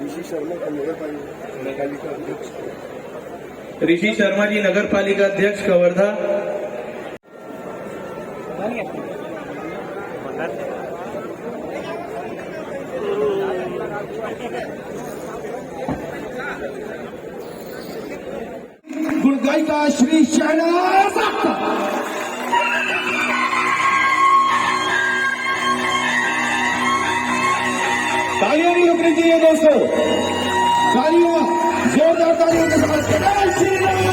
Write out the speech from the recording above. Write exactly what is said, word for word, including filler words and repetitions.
ऋषि शर्मा का नगर पालिका अध्यक्ष। ऋषि शर्मा जी, नगर पालिका अध्यक्ष कवर्धा। गुणगायिका श्री शहनाज अख्तर। तालियां नहीं रुकनी चाहिए दोस्तों, तालियां, जोरदार तालियों के साथ जय श्री राम।